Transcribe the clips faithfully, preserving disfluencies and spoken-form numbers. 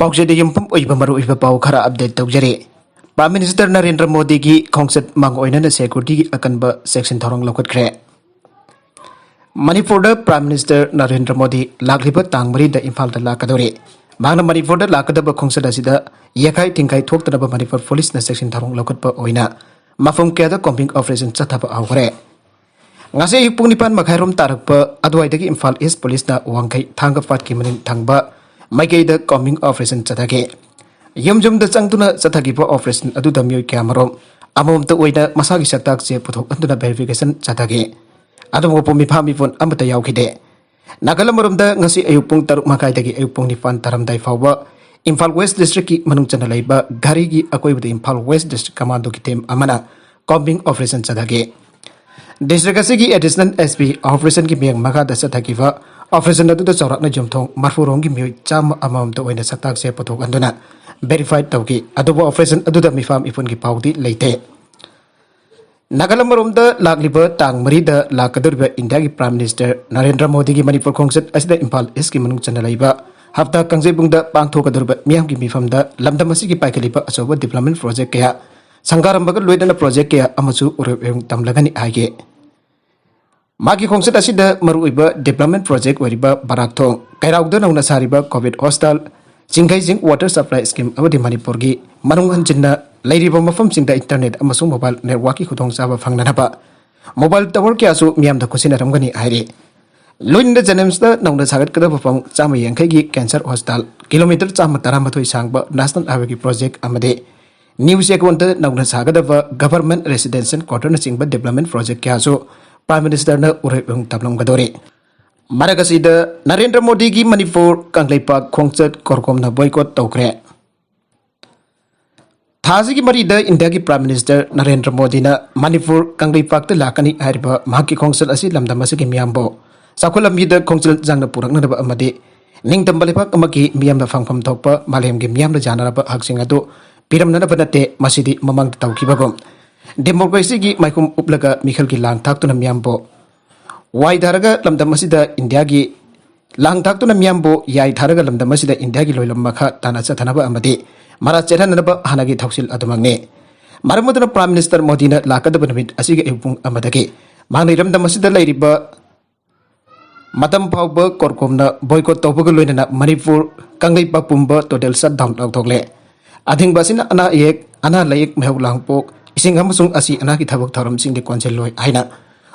ꯄꯥꯎꯆꯦꯗ ꯌꯨꯝꯐꯝ ꯑꯣꯏꯕ ꯃꯔꯨꯑꯣꯏꯕ ꯄꯥꯎ ꯈꯔ ꯑꯞꯗꯦꯠ ꯇꯧꯖꯔꯤ꯫ ꯄ꯭ꯔꯥꯏꯝ ꯃꯤꯅꯤꯁꯇꯔ ꯅꯔꯦꯟꯗ꯭ꯔ ꯃꯣꯗꯤꯒꯤ ꯈꯣꯡꯆꯠ ꯃꯥꯡ ꯑꯣꯏꯅꯅ ꯁꯦꯀ꯭ꯌꯨꯔꯤꯇꯤꯒꯤ ꯑꯀꯟꯕ ꯆꯦꯛꯁꯤꯟ ꯊꯧꯔꯥꯡ ꯂꯧꯈꯠꯈ꯭ꯔꯦ꯫ ꯃꯅꯤꯄꯨꯔꯗ ꯄ꯭ꯔꯥꯏꯝ ꯃꯤꯅꯤꯁꯇꯔ ꯅꯔꯦꯟꯗ꯭ꯔ ꯃꯣꯗꯤ ꯂꯥꯛꯂꯤꯕ ꯇꯥꯡ ꯃꯔꯤꯗ ꯏꯝꯐꯥꯜꯗ ꯂꯥꯛꯀꯗꯧꯔꯤ꯫ ꯃꯍꯥꯛꯅ ꯃꯅꯤꯄꯨꯔꯗ ꯂꯥꯛꯀꯗꯕ ꯈꯣꯡꯆꯠ ꯑꯁꯤꯗ ꯌꯦꯈꯥꯏ ꯊꯤꯡꯈꯥꯏ ꯊꯣꯛꯇꯅꯕ ꯃꯅꯤꯄꯨꯔ ꯄꯨꯂꯤꯁꯅ ꯆꯦꯛꯁꯤꯟ ꯊꯧꯔꯥꯡ ꯂꯧꯈꯠꯄ ꯑꯣꯏꯅ ꯃꯐꯝ ꯀꯌꯥꯗ ꯀꯣꯝꯕꯤꯡ ꯑꯣꯄꯔꯦꯁꯟ ꯆꯠꯊꯕ ꯍꯧꯈ꯭ꯔꯦ꯫ ꯉꯁꯤ ꯑꯌꯨꯛ ꯄꯨꯡ ꯅꯤꯄꯥꯟ ꯃꯈꯥꯏꯔꯣꯝ ꯇꯥꯔꯛꯄ ꯑꯗꯨꯋꯥꯏꯗꯒꯤ ꯏꯝꯐꯥꯜ ꯏꯁ ꯄꯨꯂꯤꯁꯅ ꯋꯥꯡꯈꯩ ꯊꯥꯡꯒ ꯄꯥꯠꯀꯤ ꯃꯅꯤꯡ ꯊꯪꯕ ꯃꯥꯏꯀꯩꯗ ꯀꯣꯝꯕꯤꯡ ꯑꯣꯄꯔꯦꯁꯟ ꯆꯠꯊꯈꯤ꯫ ꯌꯨꯝ ꯌꯨꯝꯗ ꯆꯪꯗꯨꯅ ꯆꯠꯊꯈꯤꯕ ꯑꯣꯄꯔꯦꯁꯟ ꯑꯗꯨꯗ ꯃꯤꯑꯣꯏ ꯀꯌꯥꯃꯔꯨꯝ ꯑꯃꯃꯝꯇ ꯑꯣꯏꯅ ꯃꯁꯥꯒꯤ ꯁꯛꯇꯥꯛꯁꯦ ꯄꯨꯊꯣꯛꯍꯟꯗꯨꯅ ꯚꯦꯔꯤꯐꯤꯀꯦꯁꯟ ꯆꯠꯊꯈꯤ꯫ ꯑꯗꯨꯕꯨ ꯃꯤꯐꯥ ꯃꯤꯄꯨꯟ ꯑꯃꯠꯇ ꯌꯥꯎꯈꯤꯗꯦ꯫ ꯅꯥꯀꯜ ꯑꯃꯔꯣꯝꯗ ꯉꯁꯤ ꯑꯌꯨꯛ ꯄꯨꯡ ꯇꯔꯨꯛ ꯃꯈꯥꯏꯗꯒꯤ ꯑꯌꯨꯛ ꯄꯨꯡ ꯅꯤꯄꯥꯟ ꯇꯥꯔꯝꯗꯥꯏ ꯐꯥꯎꯕ ꯏꯝꯐꯥꯜ ꯋꯦꯁ ꯗꯤꯁꯇ꯭ꯔꯤꯛꯀꯤ ꯃꯅꯨꯡ ꯆꯟꯅ ꯂꯩꯕ ꯘꯔꯤꯒꯤ ꯑꯀꯣꯏꯕꯗ ꯏꯝꯐꯥꯜ ꯋꯦꯁ ꯗꯤꯁꯇ꯭ꯔꯤꯛ ꯀꯃꯥꯟꯗꯣꯒꯤ ꯇꯤꯝ ꯑꯃꯅ ꯀꯣꯝꯕꯤꯡ ꯑꯣꯄꯔꯦꯁꯟ ꯆꯠꯊꯈꯤ꯫ ꯗꯤꯁꯇ꯭ꯔꯤꯛ ꯑꯁꯤꯒꯤ ꯑꯦꯗꯤꯁꯅꯦꯜ ꯑꯦꯁ ꯄꯤ ꯑꯣꯄꯔꯦꯁꯟꯒꯤ ꯃꯤꯠꯌꯦꯡ ꯃꯈꯥꯗ ꯆꯠꯊꯈꯤꯕ ꯑꯣꯄꯔꯦꯁꯟ ꯑꯗꯨꯗ ꯆꯥꯎꯔꯥꯛꯅ ꯌꯨꯝꯊꯣꯡ ꯃꯔꯐꯨ ꯔꯣꯝꯒꯤ ꯃꯤꯑꯣꯏ ꯆꯥꯝꯃ ꯑꯃꯃꯝꯇ ꯑꯣꯏꯅ ꯁꯛꯇꯥꯛꯁꯦ ꯄꯨꯊꯣꯛꯍꯟꯗꯨꯅ ꯚꯦꯔꯤꯐꯥꯏ ꯇꯧꯈꯤ꯫ ꯑꯗꯨꯕꯨ ꯑꯣꯄꯔꯦꯁꯟ ꯑꯗꯨꯗ ꯃꯤꯐꯥ ꯃꯤꯄꯨꯟꯒꯤ ꯄꯥꯎꯗꯤ ꯂꯩꯇꯦ꯫ ꯅꯥꯒꯥꯂꯦꯟ ꯑꯃꯔꯣꯝꯗ ꯂꯥꯛꯂꯤꯕ ꯇꯥꯡ ꯃꯔꯤꯗ ꯂꯥꯛꯀꯗꯧꯔꯤꯕ ꯏꯟꯗꯤꯌꯥꯒꯤ ꯄ꯭ꯔꯥꯏꯝ ꯃꯤꯅꯤꯁꯇꯔ ꯅꯔꯦꯟꯗ꯭ꯔ ꯃꯣꯗꯤꯒꯤ ꯃꯅꯤꯄꯨꯔ ꯈꯣꯡꯆꯠ ꯑꯁꯤꯗ ꯏꯝꯐꯥꯜ ꯏꯁꯀꯤ ꯃꯅꯨꯡ ꯆꯟꯅ ꯂꯩꯕ ꯍꯞꯇꯥ ꯀꯥꯡꯖꯩꯕꯨꯡꯗ ꯄꯥꯡꯊꯣꯛꯀꯗꯧꯔꯤꯕ ꯃꯤꯌꯥꯝꯒꯤ ꯃꯤꯐꯝꯗ ꯂꯝꯗꯝ ꯑꯁꯤꯒꯤ ꯄꯥꯏꯈꯠꯂꯤꯕ ꯑꯆꯧꯕ ꯗꯤꯕ꯭ꯂꯞꯃꯦꯟ ꯄ꯭ꯔꯣꯖꯦꯛ ꯀꯌꯥ, ꯁꯪꯒꯥꯔꯝꯕꯒ ꯂꯣꯏꯅꯅ ꯄ꯭ꯔꯣꯖꯦꯛ ꯀꯌꯥ ꯑꯃꯁꯨ ꯎꯔꯦꯡ ꯇꯝꯂꯒꯅꯤ ꯍꯥꯏꯈꯤ꯫ ꯃꯥꯒꯤ ꯈꯣꯡꯆꯠ ꯑꯁꯤꯗ ꯃꯔꯨꯑꯣꯏꯕ ꯗꯤꯕ꯭ꯂꯞꯃꯦꯟ ꯄ꯭ꯔꯣꯖꯦꯛ ꯑꯣꯏꯔꯤꯕ ꯕꯔꯥꯛꯊꯣꯡ, ꯀꯩꯔꯥꯎꯗ ꯅꯧꯅ ꯁꯥꯔꯤꯕ ꯀꯣꯚꯤꯗ ꯍꯣꯁꯇꯥꯜ, ꯆꯤꯡꯈꯩ ꯆꯤꯡ ꯋꯥꯇꯔ ꯁꯄ꯭ꯂꯥꯏ ꯁ꯭ꯀꯤꯝ ꯑꯃꯗꯤ ꯃꯅꯤꯄꯨꯔꯒꯤ ꯃꯅꯨꯡ ꯍꯟꯖꯤꯟꯅ ꯂꯩꯔꯤꯕ ꯃꯐꯝꯁꯤꯡꯗ ꯏꯟꯇꯔꯅꯦꯠ ꯑꯃꯁꯨꯡ ꯃꯣꯕꯥꯏꯜ ꯅꯦꯠꯋꯥꯔꯛꯀꯤ ꯈꯨꯗꯣꯡꯆꯥꯕ ꯐꯪꯅꯅꯕ ꯃꯣꯕꯥꯏꯜ ꯇꯋꯔ ꯀꯌꯥꯁꯨ ꯃꯤꯌꯥꯝꯗ ꯈꯨꯠꯁꯤꯟꯅꯔꯝꯒꯅꯤ ꯍꯥꯏꯔꯤ꯫ ꯂꯣꯏꯅꯅ ꯖꯦꯅꯤꯝꯁꯇ ꯅꯧꯅ ꯁꯥꯒꯠꯀꯗꯕ ꯐꯃꯨꯡ ꯆꯥꯝꯃ ꯌꯥꯡꯈꯩꯒꯤ ꯀꯦꯟꯁꯔ ꯍꯣꯁꯄꯤꯇꯥꯜ, ꯀꯤꯂꯣꯃꯤꯇꯔ ꯆꯥꯝꯃ ꯇꯔꯥꯃꯥꯊꯣꯏ ꯁꯥꯡꯕ ꯅꯦꯁꯅꯦꯜ ꯍꯥꯏꯋꯦꯒꯤ ꯄ꯭ꯔꯣꯖꯦꯛ ꯑꯃꯗꯤ ꯅ꯭ꯌꯨ ꯆꯦꯛꯀꯣꯟꯗ ꯅꯧꯅ ꯁꯥꯒꯗꯕ ꯒꯚꯔꯟꯃꯦꯟꯠ ꯔꯦꯁꯤꯗꯦꯟꯁꯤꯌꯦꯜ ꯀ꯭ꯋꯥꯇꯔꯅꯆꯤꯡꯕ ꯗꯤꯕ꯭ꯂꯞꯃꯦꯟꯠ ꯄ꯭ꯔꯣꯖꯦꯛ ꯀꯌꯥꯁꯨ ꯄ꯭ꯔꯥꯏꯝ ꯃꯤꯅꯤꯁꯇꯔꯅ ꯎꯔꯦꯡ ꯇꯝꯂꯝꯒꯗꯧꯔꯤ꯫ ꯃꯔꯛ ꯑꯁꯤꯗ, ꯅꯔꯦꯟꯗ꯭ꯔ ꯃꯣꯗꯤꯒꯤ ꯃꯅꯤꯄꯨꯔ ꯀꯪꯂꯩꯄꯥꯛ ꯈꯣꯡꯆꯠ ꯀꯣꯔꯀꯣꯝꯅ ꯕꯣꯏꯀꯣꯠ ꯇꯧꯈ꯭ꯔꯦ꯫ ꯊꯥ ꯑꯁꯤꯒꯤ ꯃꯔꯤꯗ ꯏꯟꯗꯤꯌꯥꯒꯤ ꯄ꯭ꯔꯥꯏꯝ ꯃꯤꯅꯤꯁꯇꯔ ꯅꯔꯦꯟꯗ꯭ꯔ ꯃꯣꯗꯤꯅ ꯃꯅꯤꯄꯨꯔ ꯀꯪꯂꯩꯄꯥꯛꯇ ꯂꯥꯛꯀꯅꯤ ꯍꯥꯏꯔꯤꯕ ꯃꯍꯥꯛꯀꯤ ꯈꯣꯡꯆꯠ ꯑꯁꯤ ꯂꯝꯗꯝ ꯑꯁꯤꯒꯤ ꯃꯤꯌꯥꯝꯕꯨ ꯆꯥꯎꯈꯠ ꯂꯝꯕꯤꯗ ꯈꯣꯡꯖꯦꯜ ꯌꯥꯡꯅ ꯄꯨꯔꯛꯅꯅꯕ ꯑꯃꯗꯤ ꯅꯤꯡꯇꯝꯕ ꯂꯩꯕꯥꯛ ꯑꯃꯒꯤ ꯃꯤꯌꯥꯝꯅ ꯐꯪꯐꯝ ꯊꯣꯛꯄ ꯃꯥꯂꯦꯝꯒꯤ ꯃꯤꯌꯥꯝꯅ ꯌꯥꯅꯔꯕ ꯍꯛꯁꯤꯡ ꯑꯗꯨ ꯄꯤꯔꯝꯅꯅꯕ ꯅꯠꯇꯦ, ꯃꯁꯤꯗꯤ ꯃꯃꯥꯡꯗ ꯇꯧꯈꯤꯕꯒꯨꯝ ꯗꯦꯃꯣꯀ꯭ꯔꯦꯁꯤꯒꯤ ꯃꯥꯏꯈꯨꯝ ꯎꯞꯂꯒ ꯃꯤꯈꯜꯒꯤ ꯂꯥꯡ ꯊꯥꯛꯇꯨꯅ ꯃꯤꯌꯥꯝꯕꯨ ꯋꯥꯏꯊꯔꯒ ꯂꯝꯗꯝ ꯑꯁꯤꯗ ꯏꯟꯗꯤꯌꯥꯒꯤ ꯂꯥꯡ ꯊꯥꯛꯇꯨꯅ ꯃꯤꯌꯥꯝꯕꯨ ꯌꯥꯏ ꯊꯥꯔꯒ ꯂꯝꯗꯝ ꯑꯁꯤꯗ ꯏꯟꯗꯤꯌꯥꯒꯤ ꯂꯣꯏꯂꯝ ꯃꯈꯥ ꯇꯥꯅ ꯆꯠꯊꯅꯕ ꯑꯃꯗꯤ ꯃꯔꯥ ꯆꯦꯜꯍꯟꯅꯕ ꯍꯥꯟꯅꯒꯤ ꯊꯧꯁꯤꯜ ꯑꯗꯨꯃꯛꯅꯤ꯫ ꯃꯔꯝ ꯑꯗꯨꯅ Prime Minister ꯃꯣꯗꯤꯅ ꯂꯥꯛꯀꯗꯕ ꯅꯨꯃꯤꯠ ꯑꯁꯤꯒꯤ ꯑꯌꯨꯛ ꯄꯨꯡ ꯑꯃꯗꯒꯤ ꯃꯍꯥꯛꯅ ꯏꯔꯝꯗꯝ ꯑꯁꯤꯗ ꯂꯩꯔꯤꯕ ꯃꯇꯝ ꯐꯥꯎꯕ ꯀꯣꯔꯀꯣꯝꯅ boycott ꯇꯧꯕꯒ ꯂꯣꯏꯅꯅ ꯃꯅꯤꯄꯨꯔ ꯀꯪꯂꯩꯄꯥꯛ ꯄꯨꯝꯕ total shutdown ꯂꯥꯎꯊꯣꯛꯂꯦ꯫ ꯑꯊꯤꯡꯕ ꯑꯁꯤꯅ ꯑꯅꯥ ꯑꯌꯦꯛ, ꯑꯅꯥ ꯂꯥꯏꯌꯦꯛ, ꯃꯩꯍꯧ ꯂꯥꯡꯄꯣꯛ, ꯏꯁꯤꯡ ꯑꯃꯁꯨꯡ ꯑꯁꯤ ꯑꯅꯥꯒꯤ ꯊꯕꯛ ꯊꯧꯔꯝꯁꯤꯡꯗꯤ ꯀꯣꯟꯁꯤꯜꯂꯣꯏ ꯍꯥꯏꯅ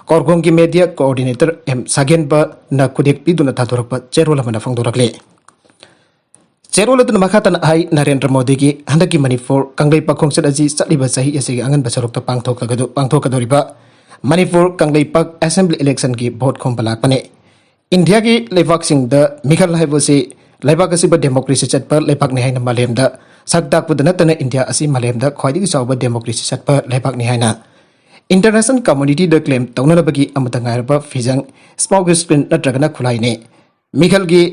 ꯀꯣꯔꯀꯣꯝꯒꯤ media coordinator ꯑꯦꯝ ꯁꯥꯒꯦꯟꯕꯅ ꯈꯨꯗꯦꯛ ꯄꯤꯗꯨꯅ ꯊꯥꯗꯣꯔꯛꯄ ꯆꯦꯔꯣꯜ ꯑꯃꯅ ꯐꯣꯡꯗꯣꯔꯛꯂꯤ꯫ ꯆꯦꯔꯣꯜ ꯑꯗꯨꯅ ꯃꯈꯥ ꯇꯥꯅ ꯍꯥꯏ, ꯅꯔꯦꯟꯗ꯭ꯔ ꯃꯣꯗꯤꯒꯤ ꯍꯟꯗꯛꯀꯤ ꯃꯅꯤꯄꯨꯔ ꯀꯪꯂꯩꯄꯥꯛ ꯈꯣꯡꯆꯠ ꯑꯁꯤ ꯆꯠꯂꯤꯕ ꯆꯍꯤ ꯑꯁꯤꯒꯤ ꯑꯉꯟꯕ ꯁꯔꯨꯛꯇ ꯄꯥꯡꯊꯣꯛꯀꯗ-, ꯄꯥꯡꯊꯣꯛꯀꯗꯧꯔꯤꯕ ꯃꯅꯤꯄꯨꯔ ꯀꯪꯂꯩꯄꯥꯛ assembly election ꯒꯤ vote ꯈꯣꯝꯕ ꯂꯥꯛꯄꯅꯤ꯫ ꯏꯟꯗꯤꯌꯥꯒꯤ ꯂꯩꯕꯥꯛꯁꯤꯡꯗ ꯃꯤꯈꯜ ꯍꯥꯏꯕꯁꯤ ꯂꯩꯕꯥꯛ ꯑꯁꯤꯕꯨ democracy ꯆꯠꯄ ꯂꯩꯕꯥꯛꯅꯤ ꯍꯥꯏꯅ ꯃꯥꯂꯦꯝꯗ ꯁꯛ ꯇꯥꯛꯄꯗ ꯅꯠꯇꯅ ꯏꯟꯗꯤꯌꯥ ꯑꯁꯤ ꯃꯥꯂꯦꯝꯗ ꯈ꯭ꯋꯥꯏꯗꯒꯤ ꯆꯥꯎꯕ democracy ꯆꯠꯄ ꯂꯩꯕꯥꯛꯅꯤ ꯍꯥꯏꯅ international community ꯗ claim ꯇꯧꯅꯅꯕꯒꯤ ꯑꯃꯠꯇ ꯉꯥꯏꯔꯕ ꯐꯤꯖꯪ, smoke screen ꯅꯠꯇ꯭ꯔꯒꯅ ꯈꯨꯠꯂꯥꯏꯅꯤ꯫ ꯃꯤꯈꯜꯒꯤ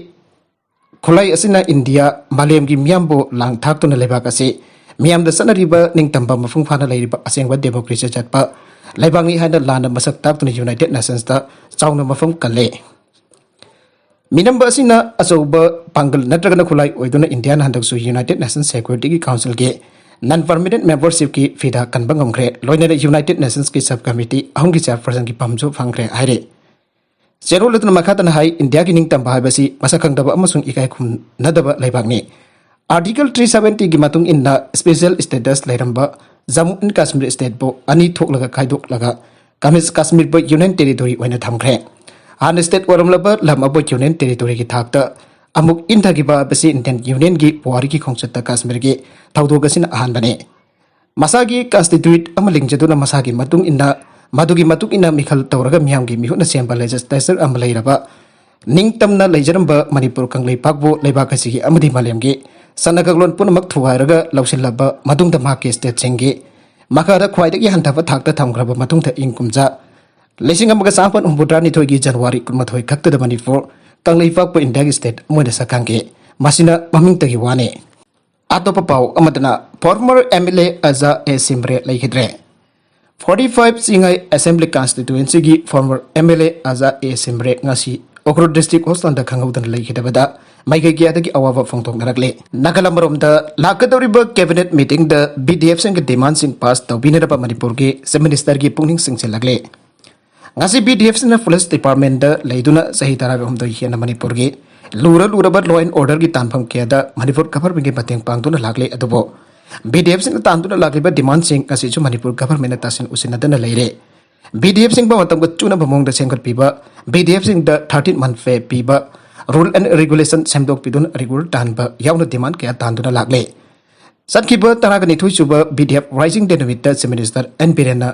ꯈꯨꯠꯂꯥꯏ ꯑꯁꯤꯅ ꯏꯟꯗꯤꯌꯥ ꯃꯥꯂꯦꯝꯒꯤ ꯃꯤꯌꯥꯝꯕꯨ ꯂꯥꯡ ꯊꯥꯛꯇꯨꯅ ꯂꯩꯕꯥꯛ ꯑꯁꯤ ꯃꯤꯌꯥꯝꯗ ꯆꯠꯅꯔꯤꯕ ꯅꯤꯡꯇꯝꯕ ꯃꯄꯨꯡ ꯐꯥꯅ ꯂꯩꯔꯤꯕ ꯑꯁꯦꯡꯕ democracy ꯆꯠꯄ ꯂꯩꯕꯥꯛꯅꯤ ꯍꯥꯏꯅ ꯂꯥꯟꯅ ꯃꯁꯛ ꯇꯥꯛꯇꯨꯅ United Nations ꯇ ꯆꯥꯎꯅ ꯃꯐꯝ ꯀꯜꯂꯦ꯫ ꯃꯤꯅꯝꯕ ꯑꯁꯤꯅ ꯑꯆꯧꯕ ꯄꯥꯡꯒꯜ ꯅꯠꯇ꯭ꯔꯒꯅ ꯈꯨꯠꯂꯥꯏ ꯑꯣꯏꯗꯨꯅ ꯏꯟꯗꯤꯌꯥꯅ ꯍꯟꯗꯛꯁꯨ United Nations Security ꯒꯤ Council ꯒꯤ non permanent membership ꯀꯤ ꯐꯤꯗꯥ ꯀꯟꯕ ꯉꯝꯈ꯭ꯔꯦ꯫ ꯂꯣꯏꯅꯅ United Nations ꯀꯤ sub committee ꯑꯍꯨꯝꯒꯤ chairperson ꯒꯤ ꯐꯝꯁꯨ ꯐꯪꯈ꯭ꯔꯦ ꯍꯥꯏꯔꯤ꯫ ꯆꯦꯔꯣꯜ ꯑꯗꯨꯅ ꯃꯈꯥ ꯇꯥꯅ ꯍꯥꯏ, ꯏꯟꯗꯤꯌꯥꯒꯤ ꯅꯤꯡꯇꯝꯕ ꯍꯥꯏꯕꯁꯤ ꯃꯁꯛ ꯈꯪꯗꯕ ꯑꯃꯁꯨꯡ ꯏꯀꯥꯏ ꯈꯨꯝꯅꯗꯕ ꯂꯩꯕꯥꯛꯅꯤ꯫ Article three seventy ꯒꯤ ꯃꯇꯨꯡ ꯏꯟꯅ special status ꯂꯩꯔꯝꯕ ꯖꯝꯃꯨ and ꯀꯥꯁꯃꯤꯔ state ꯄꯨ ꯑꯅꯤ ꯊꯣꯛꯂꯒ ꯈꯥꯏꯗꯣꯛꯂꯒ ꯀꯥꯃꯤꯁ-, ꯀꯥꯁꯃꯤꯔꯕꯨ Union Territory ꯑꯣꯏꯅ ꯊꯝꯈ꯭ꯔꯦ꯫ ꯍꯥꯟꯅ state ꯑꯣꯏꯔꯝꯂꯕ ꯂꯝ ꯑꯃꯕꯨ Union Territory ꯒꯤ ꯊꯥꯛꯇ ꯑꯃꯨꯛ ꯏꯟꯊꯈꯤꯕ ꯍꯥꯏꯕꯁꯤ Indian Union ꯒꯤ ꯄꯨꯋꯥꯔꯤꯒꯤ ꯈꯣꯡꯆꯠꯇ ꯀꯥꯁꯃꯤꯔꯒꯤ ꯊꯧꯗꯣꯛ ꯑꯁꯤꯅ ꯑꯍꯥꯟꯕꯅꯤ꯫ ꯃꯁꯥꯒꯤ constitute ꯑꯃ ꯂꯤꯡꯖꯗꯨꯅ ꯃꯁꯥꯒꯤ ꯃꯇꯨꯡ ꯏꯟꯅ, ꯃꯗꯨꯒꯤ ꯃꯇꯨꯡ ꯏꯟꯅ ꯃꯤꯈꯜ ꯇꯧꯔꯒ ꯃꯤꯌꯥꯝꯒꯤ ꯃꯤꯍꯨꯠꯅ ꯁꯦꯝꯕ legislature ꯑꯃ ꯂꯩꯔꯕ, ꯅꯤꯡꯇꯝꯅ ꯂꯩꯖꯔꯝꯕ ꯃꯅꯤꯄꯨꯔ ꯀꯪꯂꯩꯄꯥꯛꯄꯨ ꯂꯩꯕꯥꯛ ꯑꯁꯤꯒꯤ ꯑꯃꯗꯤ ꯃꯥꯂꯦꯝꯒꯤ ꯆꯠꯅ ꯀꯥꯡꯂꯣꯟ ꯄꯨꯝꯅꯃꯛ ꯊꯨꯒꯥꯏꯔꯒ ꯂꯧꯁꯤꯜꯂꯕ ꯃꯇꯨꯡꯗ ꯃꯍꯥꯛꯀꯤ state ꯁꯤꯡꯒꯤ ꯃꯈꯥꯗ ꯈ꯭ꯋꯥꯏꯗꯒꯤ ꯍꯟꯊꯕ ꯊꯥꯛꯇ ꯊꯝꯈ꯭ꯔꯕ ꯃꯇꯨꯡꯗ ꯏꯪ ꯀꯨꯝꯖꯥ ꯂꯤꯁꯤꯡ ꯑꯃꯒ ꯆꯥꯃꯥꯄꯟ ꯍꯨꯝꯐꯨꯇꯔꯥꯅꯤꯊꯣꯏꯒꯤ January ꯀꯨꯟꯃꯥꯊꯣꯏ ꯈꯛꯇꯗ ꯃꯅꯤꯄꯨꯔ ꯀꯪꯂꯩꯄꯥꯛꯄꯨ ꯏꯟꯗꯤꯌꯥꯒꯤ state ꯑꯃ ꯑꯣꯏꯅ ꯁꯛꯈꯪꯈꯤ꯫ ꯃꯁꯤꯅ ꯃꯃꯤꯡꯇꯒꯤ ꯋꯥꯅꯤ꯫ ꯑꯇꯣꯞꯄ ꯄꯥꯎ ꯑꯃꯗꯅ former M L A ꯑꯖꯥ ꯑꯦ ꯁꯤꯝꯕ꯭ꯔꯦ ꯂꯩꯈꯤꯗ꯭ꯔꯦ꯫ Forty five Chingai Assembly Constituency ꯒꯤ former M L A ꯑꯖꯥ ꯑꯦ ꯁꯤꯝꯕ꯭ꯔꯦ ꯉꯁꯤ ꯎꯈ꯭ꯔꯨꯜ ꯗꯤꯁꯇ꯭ꯔꯤꯛ ꯍꯣꯁꯄꯤꯇꯥꯜꯗ ꯈꯪꯍꯧꯗꯅ ꯂꯩꯈꯤꯗꯕꯗ ꯃꯥꯏꯀꯩ ꯀꯌꯥꯗꯒꯤ ꯑꯋꯥꯕ ꯐꯣꯡꯗꯣꯛꯅꯔꯛꯂꯦ꯫ ꯅꯥꯒꯥꯂꯝ ꯃꯔꯣꯝꯗ ꯂꯥꯛꯀꯗꯧꯔꯤꯕ ꯀꯦꯕꯤꯅꯦꯠ ꯃꯤꯇꯤꯡꯗ ꯕꯤꯗꯤꯑꯦꯐꯁꯤꯡꯒꯤ ꯗꯤꯃꯥꯟꯁꯤꯡ ꯄꯥꯁ ꯇꯧꯕꯤꯅꯅꯕ ꯃꯅꯤꯄꯨꯔꯒꯤ ꯆꯤꯐ ꯃꯤꯅꯤꯁꯇꯔꯒꯤ ꯄꯨꯛꯅꯤꯡ ꯆꯤꯡꯁꯤꯜꯂꯛꯂꯦ꯫ ꯉꯁꯤ ꯕꯤꯗꯤꯑꯦꯐꯁꯤꯡꯅ ꯄꯨꯂꯤꯁ ꯗꯤꯄꯥꯔꯠꯃꯦꯟꯗ ꯂꯩꯗꯨꯅ ꯆꯍꯤ ꯇꯔꯥꯍꯨꯝꯗꯣꯏ ꯍꯦꯟꯅ ꯃꯅꯤꯄꯨꯔꯒꯤ ꯂꯨꯔ ꯂꯨꯔꯕ ꯂꯣ ꯑꯦꯟ ꯑꯣꯔꯗꯔꯒꯤ ꯇꯥꯟꯐꯝ ꯀꯌꯥꯗ ꯃꯅꯤꯄꯨꯔ ꯒꯚꯔꯟꯃꯦꯟꯒꯤ ꯃꯇꯦꯡ ꯄꯥꯡꯗꯨꯅ ꯂꯥꯛꯂꯦ꯫ ꯑꯗꯨꯕꯨ ꯕꯤꯗꯤꯑꯦꯐꯁꯤꯡꯅ ꯇꯥꯟꯗꯨꯅ ꯂꯥꯛꯂꯤꯕ ꯗꯤꯃꯥꯟꯁꯤꯡ ꯑꯁꯤꯁꯨ ꯃꯅꯤꯄꯨꯔ ꯒꯚꯔꯟꯃꯦꯟꯅ ꯇꯥꯁꯤꯟ ꯎꯁꯤꯟꯅꯗꯅ ꯂꯩꯔꯦ꯫ ꯕꯤꯗꯤꯑꯦꯐꯁꯤꯡꯕꯨ ꯃꯇꯝꯒ ꯆꯨꯅꯕ ꯃꯑꯣꯡꯗ ꯁꯦꯝꯒꯠꯄꯤꯕ, ꯕꯤꯗꯤꯑꯦꯐꯁꯤꯡꯗ ꯊꯥꯔꯇꯤꯟ ꯃꯟꯊ ꯄꯦ ꯄꯤꯕ, ꯔꯨꯜ ꯑꯦꯟ ꯔꯤꯒꯨꯂꯦꯁꯟ ꯁꯦꯝꯗꯣꯛꯄꯤꯗꯨꯅ ꯔꯤꯒꯨꯂꯔ ꯇꯥꯍꯟꯕ ꯌꯥꯎꯅ ꯗꯤꯃꯥꯟ ꯀꯌꯥ ꯇꯥꯟꯗꯨꯅ ꯂꯥꯛꯂꯦ꯫ ꯆꯠꯈꯤꯕ ꯇꯔꯥꯒ ꯅꯤꯊꯣꯏ ꯁꯨꯕ ꯕꯤꯗꯤꯑꯦꯐ ꯔꯥꯏꯖꯤꯡ ꯗꯦ ꯅꯨꯃꯤꯠꯇ ꯆꯤꯐ ꯃꯤꯅꯤꯁꯇꯔ ꯑꯦꯟ ꯕꯤꯔꯦꯟꯅ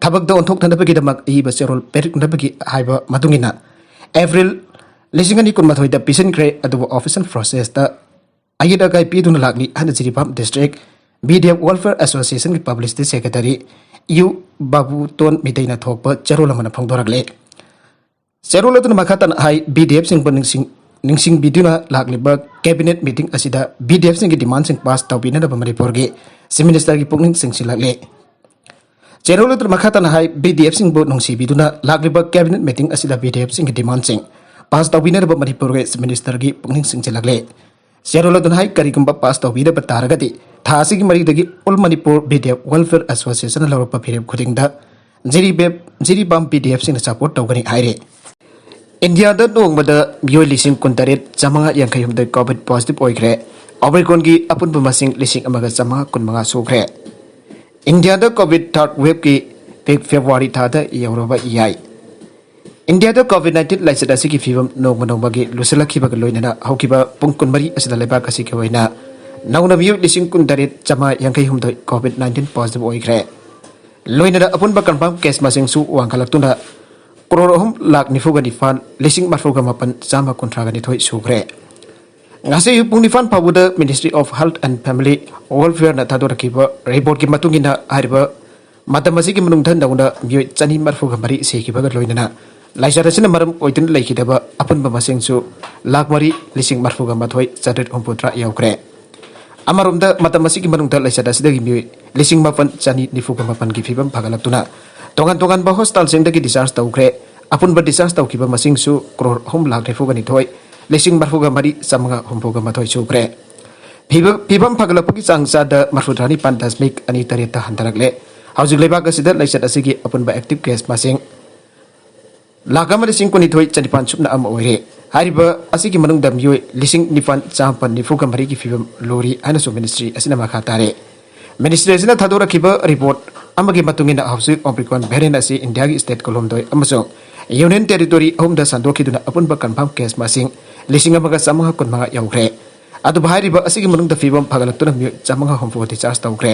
ꯊꯕꯛꯇ ꯑꯣꯟꯊꯣꯛꯅꯅꯕꯒꯤꯗꯃꯛ ꯏꯕ ꯆꯦꯔꯣꯜ ꯄꯤꯔꯛꯅꯕꯒꯤ ꯍꯥꯏꯕ ꯃꯇꯨꯡ ꯏꯟꯅ ꯑꯦꯄ꯭ꯔꯤꯜ ꯂꯤꯁꯤꯡ ꯑꯅꯤ ꯀꯨꯟꯃꯥꯊꯣꯏꯗ ꯄꯤꯁꯤꯟꯈ꯭ꯔꯦ꯫ ꯑꯗꯨꯕꯨ ꯑꯣꯐꯤꯁꯤꯌꯦꯜ ꯄ꯭ꯔꯣꯁꯦꯁꯇ ꯑꯌꯦꯠ ꯑꯀꯥꯏ ꯄꯤꯗꯨꯅ ꯂꯥꯛꯂꯤ ꯍꯥꯏꯅ ꯖꯤꯔꯤꯕꯥꯝ ꯗꯤꯁꯇ꯭ꯔꯤꯛ ꯕꯤꯗꯤꯑꯦꯐ ꯋꯦꯜꯐꯤꯌꯔ ꯑꯦꯁꯣꯁꯤꯌꯦꯁꯟꯒꯤ ꯄꯕ꯭ꯂꯤꯁꯤꯇꯤ ꯁꯦꯀ꯭ꯔꯦꯇꯔꯤ ꯌꯨ ꯕꯥꯕꯨꯇꯣꯟ ꯃꯤꯇꯩꯅ ꯊꯣꯛꯄ ꯆꯦꯔꯣꯜ ꯑꯃꯅ ꯐꯣꯡꯗꯣꯔꯛꯂꯦ꯫ ꯆꯦꯔꯣꯜ ꯑꯗꯨꯅ ꯃꯈꯥ ꯇꯥꯅ ꯍꯥꯏ, ꯕꯤꯗꯤꯑꯦꯐꯁꯤꯡꯕꯨ ꯅꯤꯡꯁꯤꯡ-, ꯅꯤꯡꯁꯤꯡꯕꯤꯗꯨꯅ ꯂꯥꯛꯂꯤꯕ ꯀꯦꯕꯤꯅꯦꯠ ꯃꯤꯇꯤꯡ ꯑꯁꯤꯗ ꯕꯤꯗꯤꯑꯦꯐꯁꯤꯡꯒꯤ ꯗꯤꯃꯥꯟꯁꯤꯡ ꯄꯥꯁ ꯇꯧꯕꯤꯅꯅꯕ ꯃꯅꯤꯄꯨꯔꯒꯤ ꯆꯤꯐ ꯃꯤꯅꯤꯁꯇꯔꯒꯤ ꯄꯨꯛꯅꯤꯡ ꯆꯤꯡꯁꯤꯜꯂꯛꯂꯦ꯫ ꯆꯦꯔꯣꯜ ꯑꯗꯨꯅ ꯃꯈꯥ ꯇꯥꯅ ꯍꯥꯏ, ꯕꯤꯗꯤꯑꯦꯐꯁꯤꯡꯕꯨ ꯅꯨꯡꯁꯤꯕꯤꯗꯨꯅ ꯂꯥꯛꯂꯤꯕ ꯀꯦꯕꯤꯅꯦꯠ ꯃꯤꯇꯤꯡ ꯑꯁꯤꯗ ꯕꯤꯗꯤꯑꯦꯐꯁꯤꯡꯒꯤ ꯗꯤꯃꯥꯟꯁꯤꯡ ꯄꯥꯁ ꯇꯧꯕꯤꯅꯅꯕ ꯃꯅꯤꯄꯨꯔꯒꯤ ꯆꯤꯐ ꯃꯤꯅꯤꯁꯇꯔꯒꯤ ꯄꯨꯛꯅꯤꯡ ꯆꯤꯡꯁꯤꯜꯂꯛꯂꯦ꯫ ꯆꯦꯔꯣꯜ ꯑꯗꯨꯅ ꯍꯥꯏ, ꯀꯔꯤꯒꯨꯝꯕ ꯄꯥꯁ ꯇꯧꯕꯤꯗꯕ ꯇꯥꯔꯒꯗꯤ ꯊꯥ ꯑꯁꯤꯒꯤ ꯃꯔꯤꯗꯒꯤ ꯑꯣꯜ ꯃꯅꯤꯄꯨꯔ ꯕꯤꯗꯤꯑꯦꯐ ꯋꯦꯜꯐꯤꯌꯔ ꯑꯦꯁꯣꯁꯤꯌꯦꯁꯟꯅ ꯂꯧꯔꯛꯄ ꯐꯤꯔꯦꯞ ꯈꯨꯗꯤꯡꯗ ꯖꯤꯔꯤꯕꯦꯞ-, ꯖꯤꯔꯤꯕꯥꯝ ꯕꯤꯗꯤꯑꯦꯐꯁꯤꯡꯅ ꯁꯄꯣꯔꯠ ꯇꯧꯒꯅꯤ ꯍꯥꯏꯔꯦ꯫ ꯏꯟꯗꯤꯌꯥꯗ ꯅꯣꯡꯃꯗ ꯃꯤꯑꯣꯏ ꯂꯤꯁꯤꯡ ꯀꯨꯟꯇꯔꯦꯠ ꯆꯥꯃꯉꯥ ꯌꯥꯡꯈꯩ ꯍꯨꯝꯗꯣꯏ ꯀꯣꯚꯤꯗ ꯄꯣꯖꯤꯇꯤꯚ ꯑꯣꯏꯈ꯭ꯔꯦ꯫ ꯑꯣꯃꯤꯀ꯭ꯔꯣꯟꯒꯤ ꯑꯄꯨꯟꯕ ꯃꯁꯤꯡ ꯂꯤꯁꯤꯡ ꯑꯃꯒ ꯆꯥꯃꯉꯥ ꯀꯨꯟꯃꯉꯥ ꯁꯨꯈ꯭ꯔꯦ꯫ ꯏꯟꯗꯤꯌꯥꯗ ꯀꯣꯚꯤꯗ ꯊꯥꯔꯗ ꯋꯦꯚꯀꯤ ꯄꯤꯛ ꯐꯦꯕ꯭ꯔꯨꯋꯥꯔꯤ ꯊꯥꯗ ꯌꯧꯔꯕ ꯌꯥꯏ꯫ ꯏꯟꯗꯤꯌꯥꯗ ꯀꯣꯚꯤꯗ ꯅꯥꯏꯟꯇꯤꯟ ꯂꯥꯏꯆꯠ ꯑꯁꯤꯒꯤ ꯐꯤꯕꯝ ꯅꯣꯡꯃ ꯅꯣꯡꯃꯒꯤ ꯂꯨꯁꯤꯜꯂꯛꯈꯤꯕꯒ ꯂꯣꯏꯅꯅ ꯍꯧꯈꯤꯕ ꯄꯨꯡ ꯀꯨꯟꯃꯔꯤ ꯑꯁꯤꯗ ꯂꯩꯕꯥꯛ ꯑꯁꯤꯒꯤ ꯑꯣꯏꯅ ꯅꯧꯅ ꯃꯤꯑꯣꯏ ꯂꯤꯁꯤꯡ ꯀꯨꯟꯇꯔꯦꯠ ꯆꯥꯃꯉꯥ ꯌꯥꯡꯈꯩ ꯍꯨꯝꯗꯣꯏ ꯀꯣꯚꯤꯗ ꯅꯥꯏꯟꯇꯤꯟ ꯄꯣꯖꯤꯇꯤꯚ ꯑꯣꯏꯈ꯭ꯔꯦ꯫ ꯂꯣꯏꯅꯅ ꯑꯄꯨꯟꯕ ꯀꯟꯐꯥꯔꯝ ꯀꯦꯁ ꯃꯁꯤꯡꯁꯨ ꯋꯥꯡꯈꯠꯂꯛꯇꯨꯅ ꯀ꯭ꯔꯣꯔ ꯑꯍꯨꯝ ꯂꯥꯈ ꯅꯤꯐꯨꯒ ꯅꯤꯄꯥꯟ ꯂꯤꯁꯤꯡ ꯃꯔꯤꯐꯨꯒ ꯃꯥꯄꯟ ꯆꯥꯝꯃ ꯀꯨꯟꯊ꯭ꯔꯥꯒ ꯅꯤꯊꯣꯏ ꯁꯨꯈ꯭ꯔꯦ꯫ ꯉꯁꯤ ꯑꯌꯨꯛ ꯄꯨꯡ ꯅꯤꯄꯥꯟ ꯐꯥꯎꯕꯗ Ministry of Health and Family Welfare ꯅ ꯊꯥꯗꯣꯔꯛꯈꯤꯕ ꯔꯤꯄꯣꯔꯠꯀꯤ ꯃꯇꯨꯡ ꯏꯟꯅ ꯍꯥꯏꯔꯤꯕ ꯃꯇꯝ ꯑꯁꯤꯒꯤ ꯃꯅꯨꯡꯗ ꯅꯧꯅ ꯃꯤꯑꯣꯏ ꯆꯅꯤ ꯃꯔꯤꯐꯨꯒ ꯃꯔꯤ ꯁꯤꯈꯤꯕꯒ ꯂꯣꯏꯅꯅ ꯂꯥꯏꯆꯠ ꯑꯁꯤꯅ ꯃꯔꯝ ꯑꯣꯏꯗꯨꯅ ꯂꯩꯈꯤꯗꯕ ꯑꯄꯨꯟꯕ ꯃꯁꯤꯡꯁꯨ ꯂꯥꯈ ꯃꯔꯤ ꯂꯤꯁꯤꯡ ꯃꯔꯤꯐꯨꯒ ꯃꯥꯊꯣꯏ ꯆꯥꯇ꯭ꯔꯦꯠ ꯍꯨꯝꯐꯨꯇꯔꯥ ꯌꯧꯈ꯭ꯔꯦ꯫ ꯑꯃꯔꯣꯝꯗ ꯃꯇꯝ ꯑꯁꯤꯒꯤ ꯃꯅꯨꯡꯗ ꯂꯥꯏꯆꯠ ꯑꯁꯤꯗꯒꯤ ꯃꯤꯑꯣꯏ ꯂꯤꯁꯤꯡ ꯃꯥꯄꯟ ꯆꯅꯤ ꯅꯤꯐꯨꯒ ꯃꯥꯄꯟꯒꯤ ꯐꯤꯕꯝ ꯐꯒꯠꯂꯛꯇꯨꯅ ꯇꯣꯉꯥꯟ ꯇꯣꯉꯥꯟꯕ ꯍꯣꯁꯄꯤꯇꯥꯜꯁꯤꯡꯗꯒꯤ ꯗꯤꯁꯆꯥꯔꯖ ꯇꯧꯈ꯭ꯔꯦ꯫ ꯑꯄꯨꯟꯕ discharge ꯇꯧꯈꯤꯕ ꯃꯁꯤꯡꯁꯨ ꯀ꯭ꯔꯣꯔ ꯑꯍꯨꯝ ꯂꯥꯈ ꯅꯤꯐꯨꯒ ꯅꯤꯊꯣꯏ ꯂꯤꯁꯤꯡ ꯃꯔꯤꯐꯨꯒ ꯃꯔꯤ ꯆꯥꯃꯉꯥ ꯍꯨꯝꯐꯨꯒ ꯃꯥꯊꯣꯏ ꯁꯨꯈ꯭ꯔꯦ꯫ ꯐꯤꯕ-, ꯐꯤꯕꯝ ꯐꯒꯠꯂꯛꯄꯒꯤ ꯆꯥꯡ ꯆꯥꯗ ꯃꯔꯤꯐꯨꯇꯔꯥ ꯅꯤꯄꯥꯟ ꯗꯁꯃꯤꯛ ꯑꯅꯤ ꯇꯔꯦꯠꯇ ꯍꯟꯊꯔꯛꯂꯦ꯫ ꯍꯧꯖꯤꯛ ꯂꯩꯕꯥꯛ ꯑꯁꯤꯗ ꯂꯥꯏꯆꯠ ꯑꯁꯤꯒꯤ ꯑꯄꯨꯟꯕ active case ꯃꯁꯤꯡ ꯂꯥꯈ ꯑꯃ ꯂꯤꯁꯤꯡ ꯀꯨꯟꯅꯤꯊꯣꯏ ꯆꯅꯤꯄꯥꯟ ꯁꯨꯞꯅ ꯑꯃ ꯑꯣꯏꯔꯦ꯫ ꯍꯥꯏꯔꯤꯕ ꯑꯁꯤꯒꯤ ꯃꯅꯨꯡꯗ ꯃꯤꯑꯣꯏ ꯂꯤꯁꯤꯡ ꯅꯤꯄꯥꯟ ꯆꯥꯃꯥꯄꯟ ꯅꯤꯐꯨꯒ ꯃꯔꯤꯒꯤ ꯐꯤꯕꯝ ꯂꯨꯔꯤ ꯍꯥꯏꯅꯁꯨ ministry ꯑꯁꯤꯅ ꯃꯈꯥ ꯇꯥꯔꯦ꯫ Ministry ꯑꯁꯤꯅ ꯊꯥꯗꯣꯔꯛꯈꯤꯕ report ꯑꯃꯒꯤ ꯃꯇꯨꯡ ꯏꯟꯅ ꯍꯧꯖꯤꯛ Omicron variant ꯑꯁꯤ ꯏꯟꯗꯤꯌꯥꯒꯤ state ꯀꯨꯟꯍꯨꯝꯗꯣꯏ ꯑꯃꯁꯨꯡ union territory ꯑꯍꯨꯝꯗ ꯁꯟꯗꯣꯛꯈꯤꯗꯨꯅ ꯑꯄꯨꯟꯕ confirm case ꯃꯁꯤꯡ ꯂꯤꯁꯤꯡ ꯑꯃꯒ ꯆꯥꯃꯉꯥ ꯀꯨꯟꯃꯉꯥ ꯌꯧꯈ꯭ꯔꯦ꯫ ꯑꯗꯨꯕꯨ ꯍꯥꯏꯔꯤꯕ ꯑꯁꯤꯒꯤ ꯃꯅꯨꯡꯗ ꯐꯤꯕꯝ ꯐꯒꯠꯂꯛꯇꯨꯅ ꯃꯤꯑꯣꯏ ꯆꯥꯃꯉꯥ ꯍꯨꯝꯐꯨ discharge ꯇꯧꯈ꯭ꯔꯦ꯫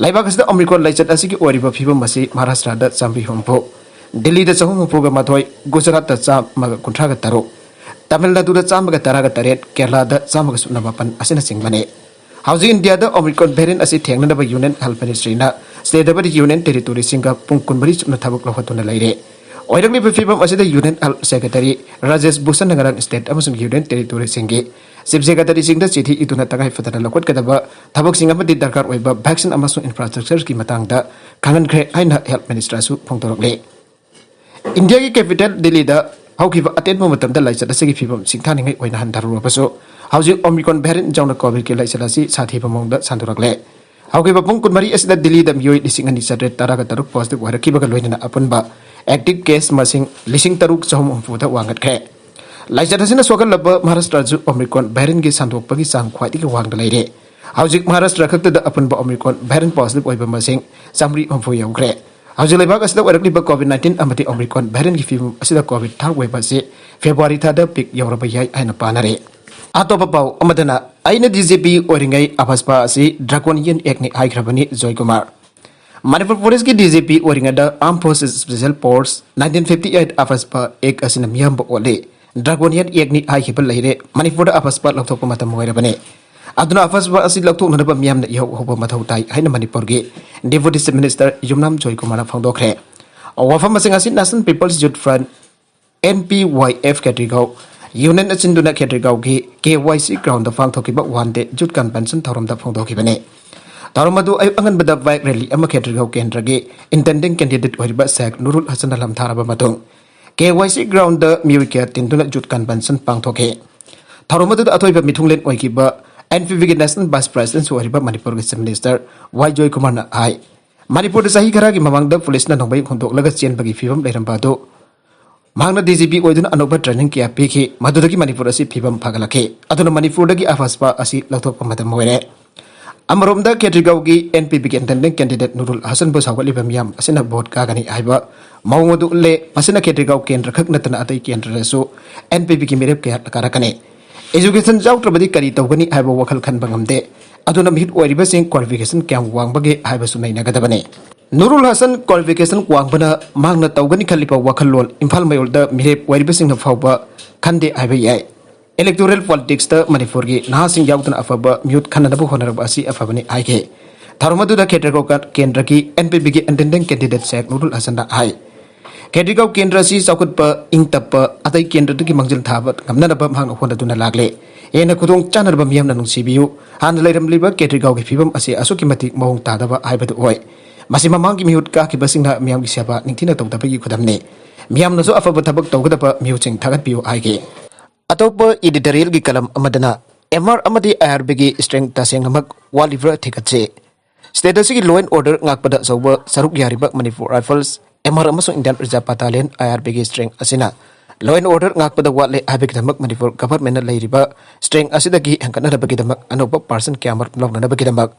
ꯂꯩꯕꯥꯛ ꯑꯁꯤꯗ Omicron ꯂꯥꯏꯆꯠ ꯑꯁꯤꯒꯤ ꯑꯣꯏꯔꯤꯕ ꯐꯤꯕꯝ ꯑꯁꯤ ꯃꯍꯥꯔꯥꯁꯇ꯭ꯔꯗ ꯆꯥꯝꯃꯔꯤ ꯍꯨꯝꯐꯨ, ꯗꯤꯜꯂꯤꯗ ꯆꯍꯨꯝ ꯍꯨꯝꯐꯨꯒ ꯃꯥꯊꯣꯏ, ꯒꯨꯖꯔꯥꯠꯇ ꯆꯥꯝꯃꯒ ꯀꯨꯟꯊ꯭ꯔꯥꯒ ꯇꯔꯨꯛ, ꯇꯥꯃꯤꯜ ꯅꯥꯗꯨꯗ ꯆꯥꯝꯃꯒ ꯇꯔꯥꯒ ꯇꯔꯦꯠ, ꯀꯦꯔꯂꯥꯗ ꯆꯥꯝꯃꯒ ꯁꯨꯞꯅ ꯃꯥꯄꯟ ꯑꯁꯤꯅꯆꯤꯡꯕꯅꯤ꯫ ꯍꯧꯖꯤꯛ ꯏꯟꯗꯤꯌꯥꯗ Omicron variant ꯑꯁꯤ ꯊꯦꯡꯅꯅꯕ Union Health Ministryꯅ state ꯑꯃꯗꯤ union territoryꯁꯤꯡꯒ ꯄꯨꯡ ꯀꯨꯟꯃꯔꯤ ꯆꯨꯞꯅ ꯊꯕꯛ ꯂꯧꯈꯠꯇꯨꯅ ꯂꯩꯔꯦ꯫ ꯑꯣꯏꯔꯛꯂꯤꯕ ꯐꯤꯕꯝ ꯑꯁꯤꯗ Union Health Secretary ꯔꯥꯖꯦꯁ ꯚꯨꯁꯟꯅ ꯉꯔꯥꯡ state ꯑꯃꯁꯨꯡ union territoryꯁꯤꯡꯒꯤ chief secretaryꯁꯤꯡꯗ ꯆꯤꯊꯤ ꯏꯗꯨꯅ ꯇꯉꯥꯏ ꯐꯗꯅ ꯂꯧꯈꯠꯀꯗꯕ ꯊꯕꯛꯁꯤꯡ ꯑꯃꯗꯤ ꯗꯔꯀꯥꯔ ꯑꯣꯏꯕ vaccine ꯑꯃꯁꯨꯡ infrastructureꯒꯤ ꯃꯇꯥꯡꯗ ꯈꯪꯍꯟꯈ꯭ꯔꯦ ꯍꯥꯏꯅ health ministerꯁꯨ ꯐꯣꯡꯗꯣꯔꯛꯂꯤ꯫ ꯏꯟꯗꯤꯌꯥꯒꯤ capital ꯗꯤꯜꯂꯤꯗ ꯍꯧꯈꯤꯕ ꯑꯇꯦꯟꯕ ꯃꯇꯝꯗ ꯂꯥꯏꯆꯠ ꯑꯁꯤꯒꯤ ꯐꯤꯕꯝ ꯁꯤꯡꯊꯥꯅꯤꯡꯉꯥꯏ ꯑꯣꯏꯅ ꯍꯟꯊꯔꯨꯔꯕꯁꯨ, ꯍꯧꯖꯤꯛ Omicron variant ꯌꯥꯎꯅ COVIDꯀꯤ ꯂꯥꯏꯆꯠ ꯑꯁꯤ ꯁꯥꯊꯤꯕ ꯃꯑꯣꯡꯗ ꯁꯟꯗꯣꯔꯛꯂꯦ꯫ ꯍꯧꯈꯤꯕ ꯄꯨꯡ ꯀꯨꯟꯃꯔꯤ ꯑꯁꯤꯗ ꯗꯤꯜꯂꯤꯗ ꯃꯤꯑꯣꯏ ꯂꯤꯁꯤꯡ ꯑꯅꯤ ꯆꯥꯇ꯭ꯔꯦꯠ ꯇꯔꯥꯒ ꯇꯔꯨꯛ positive ꯑꯣꯏꯔꯛꯈꯤꯕꯒ ꯂꯣꯏꯅꯅ ꯑꯄꯨꯟꯕ active case ꯃꯁꯤꯡ ꯂꯤꯁꯤꯡ ꯇꯔꯨꯛ ꯆꯍꯨꯝ ꯍꯨꯝꯐꯨꯗ ꯋꯥꯡꯈꯠꯈ꯭ꯔꯦ꯫ ꯂꯥꯏꯆꯠ ꯑꯁꯤꯅ ꯁꯣꯛꯍꯜꯂꯕ ꯃꯍꯥꯔꯥꯁꯇ꯭ꯔꯁꯨ Omicron variantꯀꯤ ꯁꯟꯗꯣꯛꯄꯒꯤ ꯆꯥꯡ ꯈ꯭ꯋꯥꯏꯗꯒꯤ ꯋꯥꯡꯗ ꯂꯩꯔꯦ꯫ ꯍꯧꯖꯤꯛ ꯃꯍꯥꯔꯥꯁꯇ꯭ꯔ ꯈꯛꯇꯗ ꯑꯄꯨꯟꯕ Omicron variant positive ꯑꯣꯏꯕ ꯃꯁꯤꯡ ꯆꯥꯝꯃꯔꯤ ꯍꯨꯝꯐꯨ ꯌꯧꯈ꯭ꯔꯦ꯫ ꯍꯧꯖꯤꯛ ꯂꯩꯕꯥꯛ ꯑꯁꯤꯗ ꯑꯣꯏꯔꯛꯂꯤꯕ COVID nineteen ꯑꯃꯗꯤ Omicron variantꯀꯤ ꯐꯤꯕꯝ ꯑꯁꯤꯗ COVID third wave ꯑꯁꯤ February ꯊꯥꯗ peak ꯌꯧꯔꯕ ꯌꯥꯏ ꯍꯥꯏꯅ ꯄꯥꯅꯔꯦ꯫ ꯑꯇꯣꯞꯄ ꯄꯥꯎ ꯑꯃꯗꯅ, ꯑꯩꯅ DGP ꯑꯣꯏꯔꯤꯉꯩ AFSPA ꯑꯁꯤ Draconian Actꯅꯤ ꯍꯥꯏꯈ꯭ꯔꯕꯅꯤ ꯖꯣꯏ ꯀꯨꯃꯥꯔ꯫ ꯃꯅꯤꯄꯨꯔ ꯄꯨꯂꯤꯁꯀꯤ DGP ꯑꯣꯏꯔꯤꯉꯩꯗ Armed Forces Special Force nineteen fifty eight AFSPA Act ꯑꯁꯤꯅ ꯃꯤꯌꯥꯝꯕ ꯑꯣꯠꯂꯤ꯫ Draconian Actꯅꯤ ꯍꯥꯏꯈꯤꯕ ꯂꯩꯔꯦ꯫ ꯃꯅꯤꯄꯨꯔꯗ AFSPA ꯂꯧꯊꯣꯛꯄ ꯃꯇꯝ ꯑꯣꯏꯔꯕꯅꯦ꯫ ꯑꯗꯨꯅ AFSPA ꯑꯁꯤ ꯂꯧꯊꯣꯛꯅꯅꯕ ꯃꯤꯌꯥꯝꯅ ꯏꯍꯧ ꯍꯧꯕ ꯃꯊꯧ ꯇꯥꯏ ꯍꯥꯏꯅ ꯃꯅꯤꯄꯨꯔꯒꯤ Deputy Chief Minister ꯌꯨꯝꯅꯥꯝ ꯖꯣꯏꯀꯨꯃꯥꯔꯅ ꯐꯣꯡꯗꯣꯛꯈ꯭ꯔꯦ꯫ ꯋꯥꯐꯝ ꯑꯁꯤꯡ ꯑꯁꯤ National People's Youth Front, NPYF ꯈꯦꯇ꯭ꯔꯤꯒꯥꯎ, Union ꯑꯁꯤꯟꯗꯨꯅ ꯈꯦꯇ꯭ꯔꯤꯒꯥꯎꯒꯤ KYC groundꯗ ꯄꯥꯡꯊꯣꯛꯈꯤꯕ one day youth convention ꯊꯧꯔꯝꯗ ꯐꯣꯡꯗꯣꯛꯈꯤꯕꯅꯤ꯫ ꯊꯧꯔꯝ ꯑꯗꯨ ꯑꯌꯨꯛ ꯑꯉꯟꯕꯗ bike rally ꯑꯃ ꯈꯦꯇ꯭ꯔꯤꯒꯥꯎ ꯀꯦꯟꯗ꯭ꯔꯒꯤ intending candidate ꯑꯣꯏꯔꯤꯕ ꯁꯦꯈ ꯅꯨꯔꯨꯜ ꯍꯁꯟꯅ ꯂꯝꯊꯥꯔꯕ ꯃꯇꯨꯡ, ꯀꯦ ꯋꯥꯏ ꯁꯤ ꯒ꯭ꯔꯥꯎꯟꯗ ꯃꯤꯑꯣꯏ ꯀꯌꯥ ꯇꯤꯟꯗꯨꯅ ꯌꯨꯠ ꯀꯟꯚꯦꯟꯁꯟ ꯄꯥꯡꯊꯣꯛꯈꯤ꯫ ꯊꯧꯔꯝ ꯑꯗꯨꯗ ꯑꯊꯣꯏꯕ ꯃꯤꯊꯨꯡꯂꯦꯟ ꯑꯣꯏꯈꯤꯕ ꯑꯦꯟ ꯄꯤ ꯕꯤꯒꯤ ꯅꯦꯁꯅꯦꯜ ꯚꯥꯏꯁ ꯄ꯭ꯔꯦꯁꯤꯗꯦꯟꯁꯨ ꯑꯣꯏꯔꯤꯕ ꯃꯅꯤꯄꯨꯔꯒꯤ ꯆꯤꯐ ꯃꯤꯅꯤꯁꯇꯔ ꯋꯥꯏ ꯖꯣꯏꯀꯨꯃꯥꯔꯅ ꯍꯥꯏ, ꯃꯅꯤꯄꯨꯔꯗ ꯆꯍꯤ ꯈꯔꯒꯤ ꯃꯃꯥꯡꯗ ꯄꯨꯂꯤꯁꯅ ꯅꯣꯡꯃꯩ ꯍꯨꯟꯗꯣꯛꯂꯒ ꯆꯦꯟꯕꯒꯤ ꯐꯤꯕꯝ ꯂꯩꯔꯝꯕ ꯑꯗꯨ ꯃꯍꯥꯛꯅ ꯗꯤ ꯖꯤ ꯄꯤ ꯑꯣꯏꯗꯨꯅ ꯑꯅꯧꯕ ꯇ꯭ꯔꯦꯅꯤꯡ ꯀꯌꯥ ꯄꯤꯈꯤ꯫ ꯃꯗꯨꯗꯒꯤ ꯃꯅꯤꯄꯨꯔ ꯑꯁꯤ ꯐꯤꯕꯝ ꯐꯒꯠꯂꯛꯈꯤ꯫ ꯑꯗꯨꯅ ꯃꯅꯤꯄꯨꯔꯗꯒꯤ ꯑꯐꯁꯄꯥ ꯑꯁꯤ ꯂꯧꯊꯣꯛꯄ ꯃꯇꯝ ꯑꯣꯏꯔꯦ꯫ ꯑꯃꯔꯣꯝꯗ ꯈꯦꯇ꯭ꯔꯤꯒꯥꯎꯒꯤ ꯑꯦꯟ ꯄꯤ ꯕꯤꯒꯤ ꯏꯟꯇꯦꯟꯗꯦꯟ ꯀꯦꯟꯗꯤꯗꯦꯠ ꯅꯨꯔꯨꯜ ꯍꯁꯟꯕꯨ ꯁꯧꯒꯠꯂꯤꯕ ꯃꯤꯌꯥꯝ ꯑꯁꯤꯅ ꯚꯣꯠ ꯀꯥꯒꯅꯤ ꯍꯥꯏꯕ ꯃꯑꯣꯡ ꯑꯗꯨ ꯎꯠꯂꯦ꯫ ꯃꯁꯤꯅ ꯈꯦꯇ꯭ꯔꯤꯒꯥꯎ ꯀꯦꯟꯗ꯭ꯔ ꯈꯛ ꯅꯠꯇꯅ ꯑꯇꯩ ꯀꯦꯟꯗ꯭ꯔꯗꯁꯨ ꯑꯦꯟ ꯄꯤ ꯕꯤꯒꯤ ꯃꯤꯔꯦꯞ ꯀꯌꯥ ꯀꯥꯔꯛꯀꯅꯤ꯫ ꯑꯦꯖꯨꯀꯦꯁꯟ ꯌꯥꯎꯗ꯭ꯔꯕꯗꯤ ꯀꯔꯤ ꯇꯧꯒꯅꯤ ꯍꯥꯏꯕ ꯋꯥꯈꯜ ꯈꯟꯕ ꯉꯝꯗꯦ꯫ ꯑꯗꯨꯅ ꯃꯤꯍꯨꯠ ꯑꯣꯏꯔꯤꯕꯁꯤꯡ ꯀ꯭ꯋꯥꯂꯤꯐꯤꯀꯦꯁꯟ ꯀꯌꯥꯝ ꯋꯥꯡꯕꯒꯦ ꯍꯥꯏꯕꯁꯨ ꯅꯩꯅꯒꯗꯕꯅꯤ꯫ ꯅꯨꯔꯨꯜ ꯍꯁꯟ ꯀ꯭ꯋꯥꯂꯤꯐꯤꯀꯦꯁꯟ ꯋꯥꯡꯕꯅ ꯃꯍꯥꯛꯅ ꯇꯧꯒꯅꯤ ꯈꯜꯂꯤꯕ ꯋꯥꯈꯜꯂꯣꯟ ꯏꯝꯐꯥꯜ ꯃꯌꯣꯜꯗ ꯃꯤꯔꯦꯞ ꯑꯣꯏꯔꯤꯕꯁꯤꯡꯅ ꯐꯥꯎꯕ ꯈꯟꯗꯦ ꯍꯥꯏꯕ ꯌꯥꯏ꯫ ꯏꯂꯦꯛꯇꯣꯔꯦꯜ ꯄꯣꯂꯤꯇꯤꯛꯁꯇ ꯃꯅꯤꯄꯨꯔꯒꯤ ꯅꯍꯥꯁꯤꯡ ꯌꯥꯎꯗꯅ ꯑꯐꯕ ꯃꯤꯍꯨꯠ ꯈꯟꯅꯅꯕ ꯍꯣꯠꯅꯔꯛꯄ ꯑꯁꯤ ꯑꯐꯕꯅꯤ ꯍꯥꯏꯈꯤ꯫ ꯊꯧꯔꯝ ꯑꯗꯨꯗ ꯈꯦꯇ꯭ꯔꯤꯒꯥꯎ ꯀꯦꯟꯗ꯭ꯔꯒꯤ ꯑꯦꯟ ꯄꯤ ꯕꯤꯒꯤ ꯏꯟꯇꯦꯟꯗꯦꯟ ꯀꯦꯟꯗꯤꯗꯦꯠ ꯁꯦꯛ ꯅꯨꯔꯨꯜ ꯍꯁꯟꯅ ꯍꯥꯏ, ꯈꯦꯇ꯭ꯔꯤꯒꯥꯎ ꯀꯦꯟꯗ꯭ꯔ ꯑꯁꯤ ꯆꯥꯎꯈꯠꯄ, ꯏꯪ ꯇꯞꯄ, ꯑꯇꯩ ꯀꯦꯟꯗ꯭ꯔꯗꯒꯤ ꯃꯥꯡꯖꯤꯜ ꯊꯥꯕ ꯉꯝꯅꯅꯕ ꯃꯍꯥꯛꯅ ꯍꯣꯠꯅꯗꯨꯅ ꯂꯥꯛꯂꯦ꯫ ꯍꯦꯟꯅ ꯈꯨꯗꯣꯡ ꯆꯥꯅꯅꯕ ꯃꯤꯌꯥꯝꯅ ꯅꯨꯡꯁꯤꯕꯤꯌꯨ꯫ ꯍꯥꯟꯅ ꯂꯩꯔꯝꯂꯤꯕ ꯈꯦꯇ꯭ꯔꯤꯒꯥꯎꯒꯤ ꯐꯤꯕꯝ ꯑꯁꯤ ꯑꯁꯨꯛꯀꯤ ꯃꯇꯤꯛ ꯃꯑꯣꯡ ꯇꯥꯗꯕ ꯍꯥꯏꯕꯗꯨ ꯑꯣꯏ꯫ ꯃꯁꯤ ꯃꯃꯥꯡꯒꯤ ꯃꯤꯍꯨꯠ ꯀꯥꯈꯤꯕꯁꯤꯡꯅ ꯃꯤꯌꯥꯝꯒꯤ ꯁꯦꯕꯥ ꯅꯤꯡꯊꯤꯅ ꯇꯧꯗꯕꯒꯤ ꯈꯨꯗꯝꯅꯤ꯫ ꯃꯤꯌꯥꯝꯅꯁꯨ ꯑꯐꯕ ꯊꯕꯛ ꯇꯧꯒꯗꯕ ꯃꯤꯍꯨꯠꯁꯤꯡ ꯊꯥꯒꯠꯄꯤꯌꯨ ꯍꯥꯏꯈꯤ꯫ ꯑꯇꯣꯞꯄ ꯏꯗꯤꯇꯣꯔꯤꯌꯦꯜꯒꯤ ꯀꯂꯝ ꯑꯃꯗꯅ, ꯑꯦꯝ ꯑꯥꯔ ꯑꯃꯗꯤ ꯑꯥꯏ ꯑꯥꯔ ꯕꯤꯒꯤ ꯁ꯭ꯇ꯭ꯔꯦꯡ ꯇꯁꯦꯡꯅꯃꯛ ꯋꯥꯠꯂꯤꯕ꯭ꯔꯥ ꯊꯤꯒꯠꯁꯤ꯫ ꯁ꯭ꯇꯦꯠ ꯑꯁꯤꯒꯤ ꯂꯣ ꯑꯦꯟ ꯑꯣꯔꯗꯔ ꯉꯥꯛꯄꯗ ꯑꯆꯧꯕ ꯁꯔꯨꯛ ꯌꯥꯔꯤꯕ ꯃꯅꯤꯄꯨꯔ ꯔꯥꯏꯐꯜꯁ, ꯑꯦꯝ ꯑꯥꯔ ꯑꯃꯁꯨꯡ ꯏꯟꯗꯤꯌꯥꯟ ꯔꯤꯖꯥꯔꯚ ꯕꯠꯇꯥꯂꯤꯌꯟ, ꯑꯥꯏ ꯑꯥꯔ ꯕꯤꯒꯤ ꯁ꯭ꯇ꯭ꯔꯦꯡ ꯑꯁꯤꯅ ꯂꯣ ꯑꯦꯟ ꯑꯣꯔꯗꯔ ꯉꯥꯛꯄꯗ ꯋꯥꯠꯂꯦ ꯍꯥꯏꯕꯒꯤꯗꯃꯛ ꯃꯅꯤꯄꯨꯔ ꯒꯚꯔꯟꯃꯦꯟꯠꯅ ꯂꯩꯔꯤꯕ ꯁ꯭ꯇ꯭ꯔꯦꯡ ꯑꯁꯤꯗꯒꯤ ꯍꯦꯟꯒꯠꯅꯅꯕꯒꯤꯗꯃꯛ ꯑꯅꯧꯕ ꯄꯥꯔꯁꯟ ꯀꯌꯥꯃꯔꯨꯝ ꯂꯧꯅꯅꯕꯒꯤꯗꯃꯛ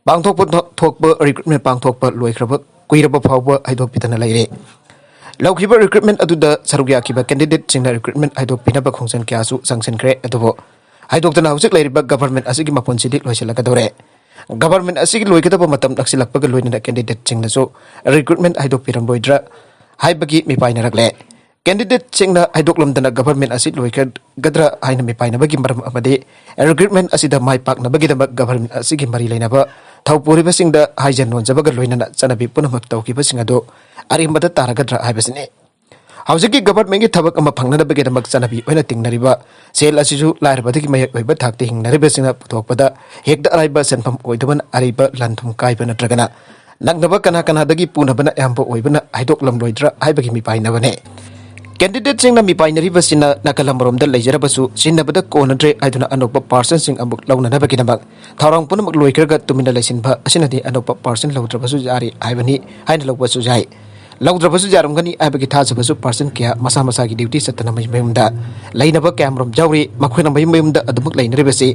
ꯄꯥꯡꯊꯣꯛꯄ ꯊꯣ-, ꯊꯣꯛꯄ ꯔꯤꯀ꯭ꯔꯨꯠꯃꯦꯟ ꯄꯥꯡꯊꯣꯛꯄ ꯂꯣꯏꯈ꯭ꯔꯕ ꯀꯨꯏꯔꯕ ꯐꯥꯎꯕ ꯍꯥꯏꯗꯣꯛꯄꯤꯗꯅ ꯂꯩꯔꯦ꯫ ꯂꯧꯈꯤꯕ ꯔꯤꯀ꯭ꯔꯨꯠꯃꯦꯟ ꯑꯗꯨꯗ ꯁꯔꯨꯛ ꯌꯥꯈꯤꯕ ꯀꯦꯟꯗꯤꯗꯦꯠꯁꯤꯡꯅ ꯔꯤꯀ꯭ꯔꯨꯠꯃꯦꯟ ꯍꯥꯏꯗꯣꯛꯄꯤꯅꯕ ꯈꯣꯡꯖꯪ ꯀꯌꯥꯁꯨ ꯆꯪꯁꯤꯟꯈ꯭ꯔꯦ꯫ ꯑꯗꯨꯕꯨ ꯍꯥꯏꯗꯣꯛꯇꯅ ꯍꯧꯖꯤꯛ ꯂꯩꯔꯤꯕ ꯒꯚꯔꯟꯃꯦꯟꯠ ꯑꯁꯤꯒꯤ ꯃꯄꯨꯟꯁꯤꯗꯤ ꯂꯣꯏꯁꯤꯜꯂꯛꯀꯗꯧꯔꯦ꯫ ꯒꯚꯔꯟꯃꯦꯟꯠ ꯑꯁꯤꯒꯤ ꯂꯣꯏꯒꯗꯕ ꯃꯇꯝ ꯅꯛꯁꯤꯜꯂꯛꯄꯒ ꯂꯣꯏꯅꯅ ꯀꯦꯟꯗꯤꯗꯦꯠꯁꯤꯡꯅꯁꯨ ꯔꯤꯀ꯭ꯔꯨꯠꯃꯦꯟ ꯍꯥꯏꯗꯣꯛꯄꯤꯔꯝꯂꯣꯏꯗ꯭ꯔꯥ ꯍꯥꯏꯕꯒꯤ ꯃꯤꯄꯥꯏꯅꯔꯛꯂꯦ꯫ ꯀꯦꯟꯗꯤꯗꯦꯠꯁꯤꯡꯅ ꯍꯥꯏꯗꯣꯛꯂꯝꯗꯅ ꯒꯚꯔꯟꯃꯦꯟꯠ ꯑꯁꯤ ꯂꯣꯏꯒꯗ꯭ꯔꯥ ꯍꯥꯏꯅ ꯃꯤꯄꯥꯏꯅꯕꯒꯤ ꯃꯔꯝ ꯑꯃꯗꯤ ꯔꯤꯀ꯭ꯔꯨꯠꯃꯦꯟꯠ ꯑꯁꯤꯗ ꯃꯥꯏ ꯄꯥꯛꯅꯕꯒꯤꯗꯃꯛ ꯒꯚꯔꯟꯃꯦꯟꯠ ꯑꯁꯤꯒꯤ ꯃꯔꯤ ꯂꯩꯅꯕ ꯊꯧꯄꯨꯔꯤꯕꯁꯤꯡꯗ ꯍꯥꯏꯖ ꯅꯣꯟꯖꯕꯒ ꯂꯣꯏꯅꯅ ꯆꯠꯅꯕꯤ ꯄꯨꯝꯅꯃꯛ ꯇꯧꯈꯤꯕꯁꯤꯡ ꯑꯗꯨ ꯑꯔꯦꯝꯕꯗ ꯇꯥꯔꯒꯗ꯭ꯔꯥ ꯍꯥꯏꯕꯁꯤꯅꯤ꯫ ꯍꯧꯖꯤꯛꯀꯤ ꯒꯚꯔꯟꯃꯦꯟꯠꯀꯤ ꯊꯕꯛ ꯑꯃ ꯐꯪꯅꯅꯕꯒꯤꯗꯃꯛ ꯆꯠꯅꯕꯤ ꯑꯣꯏꯅ ꯇꯤꯡꯅꯔꯤꯕ ꯁꯦꯜ ꯑꯁꯤꯁꯨ ꯂꯥꯏꯔꯕꯗꯒꯤ ꯃꯌꯦꯛ ꯑꯣꯏꯕ ꯊꯥꯛꯇ ꯍꯤꯡꯅꯔꯤꯕꯁꯤꯡꯅ ꯄꯨꯊꯣꯛꯄꯗ ꯍꯦꯛꯇ ꯑꯔꯥꯏꯕ ꯁꯦꯟꯐꯝ ꯑꯣꯏꯗꯕꯅ ꯑꯔꯤꯕ ꯂꯟ ꯊꯨꯝ ꯀꯥꯏꯕ ꯅꯠꯇ꯭ꯔꯒꯅ ꯅꯪꯅꯕ ꯀꯅꯥ ꯀꯅꯥꯗꯒꯤ ꯄꯨꯅꯕꯅ ꯑꯌꯥꯝꯕ ꯑꯣꯏꯕꯅ ꯍꯥꯏꯗꯣꯛꯂꯝꯂꯣꯏꯗ꯭ꯔꯥ ꯍꯥꯏꯕꯒꯤ ꯃꯤꯄꯥꯏꯅꯕꯅꯦ꯫ Candidateꯁꯤꯡꯅ ꯃꯤꯄꯥꯏꯅꯔꯤꯕꯁꯤꯅ ꯅꯥꯀꯜ ꯑꯃꯔꯣꯝꯗ ꯂꯩꯖꯔꯕꯁꯨ ꯁꯤꯖꯤꯟꯅꯕꯗ ꯀꯣꯟꯅꯗ꯭ꯔꯦ ꯍꯥꯏꯗꯨꯅ ꯑꯅꯧꯕ personꯁꯤꯡ ꯑꯃꯨꯛ ꯂꯧꯅꯅꯕꯒꯤꯗꯃꯛ ꯊꯧꯔꯥꯡ ꯄꯨꯝꯅꯃꯛ ꯂꯣꯏꯈ꯭ꯔꯒ ꯇꯨꯃꯤꯟꯅ ꯂꯩꯁꯤꯟꯕ ꯑꯁꯤꯅꯗꯤ ꯑꯅꯧꯕ person ꯂꯧꯗ꯭ꯔꯕꯁꯨ ꯌꯥꯔꯦ ꯍꯥꯏꯕꯅꯤ ꯍꯥꯏꯅ ꯂꯧꯕꯁꯨ ꯌꯥꯏ꯫ ꯂꯧꯗ꯭ꯔꯕꯁꯨ ꯌꯥꯔꯝꯒꯅꯤ ꯍꯥꯏꯕꯒꯤ ꯊꯥꯖꯕꯁꯨ person ꯀꯌꯥ ꯃꯁꯥ ꯃꯁꯥꯒꯤ duty ꯆꯠꯇꯅ ꯃꯌꯨꯝ ꯃꯌꯨꯝꯗ ꯂꯩꯅꯕ ꯀꯌꯥꯃꯔꯨꯝ ꯌꯥꯎꯔꯤ꯫ ꯃꯈꯣꯏꯅ ꯃꯌꯨꯝ ꯃꯌꯨꯝꯗ ꯑꯗꯨꯃꯛ ꯂꯩꯅꯔꯤꯕꯁꯤ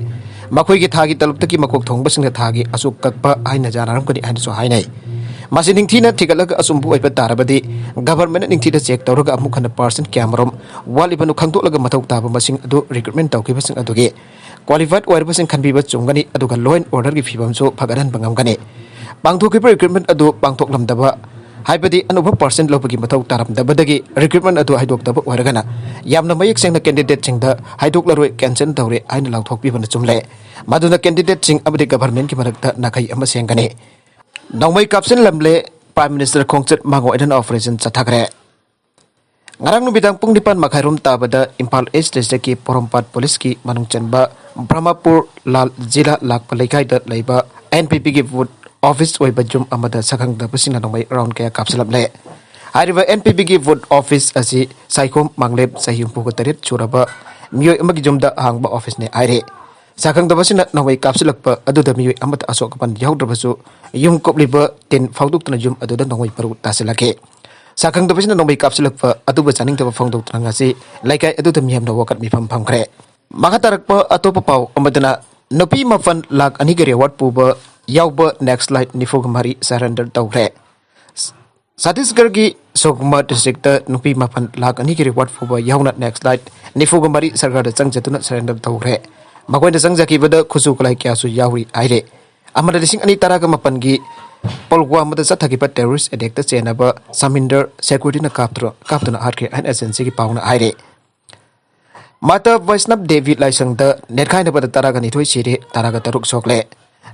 ꯃꯈꯣꯏꯒꯤ ꯊꯥꯒꯤ ꯇꯂꯕꯇꯒꯤ ꯃꯀꯣꯛ ꯊꯣꯡꯕꯁꯤꯡꯅ ꯊꯥꯒꯤ ꯑꯁꯨꯛ ꯀꯛꯄ ꯍꯥꯏꯅ ꯌꯥꯅꯔꯝꯒꯅꯤ ꯍꯥꯏꯅꯁꯨ ꯍꯥꯏꯅꯩ꯫ ꯃꯁꯤ ꯅꯤꯡꯊꯤꯅ ꯊꯤꯒꯠꯂꯒ ꯑꯆꯨꯝꯕ ꯑꯣꯏꯕ ꯇꯥꯔꯕꯗꯤ governmentꯅ ꯅꯤꯡꯊꯤꯅ check ꯇꯧꯔꯒ ꯑꯃꯨꯛ ꯍꯟꯅ person ꯀꯌꯥꯃꯔꯨꯝ ꯋꯥꯠꯂꯤꯕꯅꯣ ꯈꯪꯗꯣꯛꯂꯒ ꯃꯊꯧ ꯇꯥꯕ ꯃꯁꯤꯡ ꯑꯗꯨ recruitment ꯇꯧꯈꯤꯕꯁꯤꯡ ꯑꯗꯨꯒꯤ qualified ꯑꯣꯏꯔꯕꯁꯤꯡ ꯈꯟꯕꯤꯕ ꯆꯨꯝꯒꯅꯤ, ꯑꯗꯨꯒ law and orderꯒꯤ ꯐꯤꯕꯝꯁꯨ ꯐꯒꯠꯍꯟꯕ ꯉꯝꯒꯅꯤ꯫ ꯄꯥꯡꯊꯣꯛꯈꯤꯕ recruitment ꯑꯗꯨ ꯄꯥꯡꯊꯣꯛꯂꯝꯗꯕ, ꯍꯥꯏꯕꯗꯤ ꯑꯅꯧꯕ person ꯂꯧꯕꯒꯤ ꯃꯊꯧ ꯇꯥꯔꯝꯗꯕꯗꯒꯤ recruitment ꯑꯗꯨ ꯍꯥꯏꯗꯣꯛꯇꯕ ꯑꯣꯏꯔꯒꯅ ꯌꯥꯝꯅ ꯃꯌꯦꯛ ꯁꯦꯡꯅ candidateꯁꯤꯡꯗ ꯍꯥꯏꯗꯣꯛꯂꯔꯣꯏ, cancel ꯇꯧꯔꯦ ꯍꯥꯏꯅ ꯂꯥꯎꯊꯣꯛꯄꯤꯕꯅ ꯆꯨꯝꯂꯦ꯫ ꯃꯗꯨꯅ candidateꯁꯤꯡ ꯑꯃꯗꯤ governmentꯀꯤ ꯃꯔꯛꯇ ꯅꯥꯈꯩ ꯑꯃ ꯁꯦꯡꯒꯅꯤ꯫ ꯅꯣꯡꯃꯩ ꯀꯥꯞꯁꯤꯜꯂꯝꯂꯦ, Prime Minister ꯈꯣꯡꯆꯠ ꯃꯥꯡꯑꯣꯏꯅꯅ operation ꯆꯠꯊꯈ꯭ꯔꯦ꯫ ꯉꯔꯥꯡ ꯅꯨꯃꯤꯗꯥꯡ ꯄꯨꯡ ꯅꯤꯄꯥꯟ ꯃꯈꯥꯏꯔꯣꯝ ꯇꯥꯕꯗ ꯏꯝꯐꯥꯜ East Districtꯀꯤ ꯄꯣꯔꯣꯝꯄꯥꯠ policeꯀꯤ ꯃꯅꯨꯡ ꯆꯟꯕ ꯕ꯭ꯔꯍꯃꯄꯨꯔ ꯂꯥꯜ ꯖꯤꯂꯥ ꯂꯥꯛꯄ ꯂꯩꯀꯥꯏꯗ ꯂꯩꯕ NPPꯒꯤ booth office ꯑꯣꯏꯕ ꯌꯨꯝ ꯑꯃꯗ ꯁꯛꯈꯪꯗꯕꯁꯤꯡꯅ ꯅꯣꯡꯃꯩ round ꯀꯌꯥ ꯀꯥꯞꯁꯤꯜꯂꯝꯂꯦ꯫ ꯍꯥꯏꯔꯤꯕ NPPꯒꯤ booth office ꯑꯁꯤ ꯁꯥꯏꯈꯣꯝ ꯃꯥꯡꯂꯦꯞ, ꯆꯍꯤ ꯍꯨꯝꯐꯨꯒ ꯇꯔꯦꯠ ꯁꯨꯔꯕ ꯃꯤꯑꯣꯏ ꯑꯃꯒꯤ ꯌꯨꯝꯗ ꯍꯥꯡꯕ officeꯅꯤ ꯍꯥꯏꯔꯤ꯫ ꯁꯛꯈꯪꯗꯕꯁꯤꯡꯅ ꯅꯣꯡꯃꯩ ꯀꯥꯞꯁꯤꯜꯂꯛꯄ ꯑꯗꯨꯗ ꯃꯤꯑꯣꯏ ꯑꯃꯠꯇ ꯑꯁꯣꯛ ꯑꯄꯟ ꯌꯥꯎꯗ꯭ꯔꯕꯁꯨ ꯌꯨꯝ ꯀꯨꯞꯂꯤꯕ ꯇꯤꯟ ꯐꯥꯎꯗꯣꯛꯇꯨꯅ ꯌꯨꯝ ꯑꯗꯨꯗ ꯅꯣꯡꯃꯩ ꯄꯔꯨ ꯇꯥꯁꯤꯜꯂꯛꯈꯤ꯫ ꯁꯛꯈꯪꯗꯕꯁꯤꯡꯅ ꯅꯣꯡꯃꯩ ꯀꯥꯞꯁꯤꯜꯂꯛꯄ ꯑꯗꯨꯕꯨ ꯆꯥꯅꯤꯡꯗꯕ ꯐꯣꯡꯗꯣꯛꯇꯨꯅ ꯉꯁꯤ ꯂꯩꯀꯥꯏ ꯑꯗꯨꯗ ꯃꯤꯌꯥꯝꯅ ꯋꯥꯀꯠ ꯃꯤꯐꯝ ꯐꯝꯈ꯭ꯔꯦ꯫ ꯃꯈꯥ ꯇꯥꯔꯛꯄ ꯑꯇꯣꯞꯄ ꯄꯥꯎ ꯑꯃꯗꯅ ꯅꯨꯄꯤ ꯃꯥꯄꯟ ꯂꯥꯈ ꯑꯅꯤꯒꯤ reward ꯄꯨꯕ ꯌꯥꯎꯕ Naxalite ꯅꯤꯐꯨꯒ ꯃꯔꯤ surrender ꯇꯧꯈ꯭ꯔꯦ꯫ ꯁꯇꯤꯁꯒꯔꯒꯤ ꯁꯨꯀꯃꯥ districtꯇ ꯅꯨꯄꯤ ꯃꯥꯄꯟ ꯂꯥꯈ ꯑꯅꯤꯒꯤ reward ꯄꯨꯕ ꯌꯥꯎꯅ Naxalite ꯅꯤꯐꯨꯒ ꯃꯔꯤ ꯁꯔꯀꯥꯔꯗ ꯆꯪꯖꯗꯨꯅ surrender ꯇꯧꯈ꯭ꯔꯦ꯫ ꯃꯈꯣꯏꯅ ꯆꯪꯖꯈꯤꯕꯗ ꯈꯨꯠꯁꯨ ꯈꯨꯠꯂꯥꯏ ꯀꯌꯥꯁꯨ ꯌꯥꯎꯔꯤ ꯍꯥꯏꯔꯦ꯫ ꯑꯃꯅ ꯂꯤꯁꯤꯡ ꯑꯅꯤ ꯇꯔꯥꯒ ꯃꯥꯄꯟꯒꯤ ꯄꯨꯜꯋꯥꯃꯥꯗ ꯆꯠꯊꯈꯤꯕ terrorist attackꯇ ꯆꯦꯟꯅꯕ ꯁꯃꯤꯟꯗꯔ ꯁꯦꯀ꯭ꯌꯨꯔꯤꯇꯤꯅ ꯀꯥꯞꯇꯨꯅ, ꯀꯥꯞꯇꯨꯅ ꯍꯥꯠꯈ꯭ꯔꯦ ꯍꯥꯏꯅ agencyꯒꯤ ꯄꯥꯎꯅ ꯍꯥꯏꯔꯦ꯫ ꯃꯥꯇꯥ ꯕꯩꯁꯅꯕ ꯗꯦꯕꯤ ꯂꯥꯏꯁꯪꯗ ꯅꯦꯠꯈꯥꯏꯅꯕꯗ ꯇꯔꯥꯒ ꯅꯤꯊꯣꯏ ꯁꯤꯔꯦ, ꯇꯔꯥꯒ ꯇꯔꯨꯛ ꯁꯣꯛꯂꯦ꯫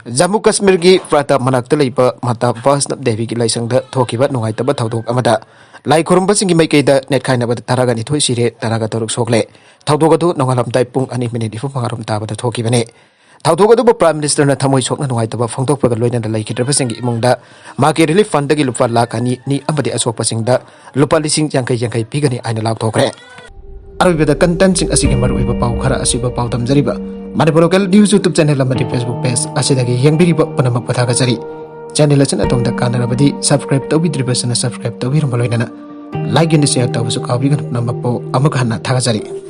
ꯖꯝꯃꯨ ꯀꯥꯁꯃꯤꯔꯒꯤ ꯄ꯭ꯔꯥꯇꯥ ꯃꯅꯥꯛꯇ ꯂꯩꯕ ꯃꯥꯇꯥ ꯕꯩꯁꯅꯕ ꯗꯦꯕꯤꯒꯤ ꯂꯥꯏꯁꯪꯗ ꯊꯣꯛꯈꯤꯕ ꯅꯨꯡꯉꯥꯏꯇꯕ ꯊꯧꯗꯣꯛ ꯑꯃꯗ ꯂꯥꯏ ꯈꯨꯔꯨꯝꯕꯁꯤꯡꯒꯤ ꯃꯥꯏꯀꯩꯗ ꯅꯦꯠꯈꯥꯏꯅꯕꯗ ꯇꯔꯥꯒ ꯅꯤꯊꯣꯏ ꯁꯤꯔꯦ, ꯇꯔꯥꯒ ꯇꯔꯨꯛ ꯁꯣꯛꯂꯦ꯫ ꯊꯧꯗꯣꯛ ꯑꯗꯨ ꯅꯣꯡꯉꯥꯜꯂꯝꯗꯥꯏ ꯄꯨꯡ ꯑꯅꯤ ꯃꯤꯅꯤꯠ ꯅꯤꯐꯨ ꯃꯉꯥꯔꯣꯝ ꯇꯥꯕꯗ ꯊꯣꯛꯈꯤꯕꯅꯤ꯫ ꯊꯧꯗꯣꯛ ꯑꯗꯨꯕꯨ Prime Minister ꯅ ꯊꯃꯣꯏ ꯁꯣꯛꯅ ꯅꯨꯡꯉꯥꯏꯇꯕ ꯐꯣꯡꯗꯣꯛꯄꯒ ꯂꯣꯏꯅꯅ ꯂꯩꯈꯤꯗ꯭ꯔꯕꯁꯤꯡꯒꯤ ꯏꯃꯨꯡꯗ ꯃꯍꯥꯛꯀꯤ relief fund ꯗꯒꯤ ꯂꯨꯄꯥ ꯂꯥꯈ ꯑꯅꯤ, ꯅꯤ ꯑꯃꯗꯤ ꯑꯁꯣꯛꯄꯁꯤꯡꯗ ꯂꯨꯄꯥ ꯂꯤꯁꯤꯡ ꯌꯥꯡꯈꯩ ꯌꯥꯡꯈꯩ ꯄꯤꯒꯅꯤ ꯍꯥꯏꯅ ꯂꯥꯎꯊꯣꯛꯈ꯭ꯔꯦ꯫ ꯑꯔꯣꯏꯕꯗ content ꯁꯤꯡ ꯑꯁꯤꯒꯤ ꯃꯔꯨꯑꯣꯏꯕ ꯄꯥꯎ ꯈꯔ ꯑꯁꯤꯕꯨ ꯄꯥꯎꯗꯝꯖꯔꯤꯕ Manipur Local News YouTube channel ꯑꯃꯗꯤ Facebook page ꯑꯁꯤꯗꯒꯤ ꯌꯦꯡꯕꯤꯔꯤꯕ ꯄꯨꯝꯅꯃꯛꯄꯨ ꯊꯥꯒꯠꯆꯔꯤ꯫ Channel ꯑꯁꯤꯅ ꯑꯗꯣꯝꯗ ꯀꯥꯟꯅꯔꯕꯗꯤ subscribe ꯇꯧꯕꯤꯗ꯭ꯔꯤꯕꯁꯤꯅ subscribe ꯇꯧꯕꯤꯔꯝꯕ ꯂꯣꯏꯅꯅ like and share ꯇꯧꯕꯁꯨ ꯀꯥꯎꯕꯤꯒꯅꯨ꯫ ꯄꯨꯝꯅꯃꯛꯄꯨ ꯑꯃꯨꯛ ꯍꯟꯅ ꯊꯥꯒꯠꯆꯔꯤ꯫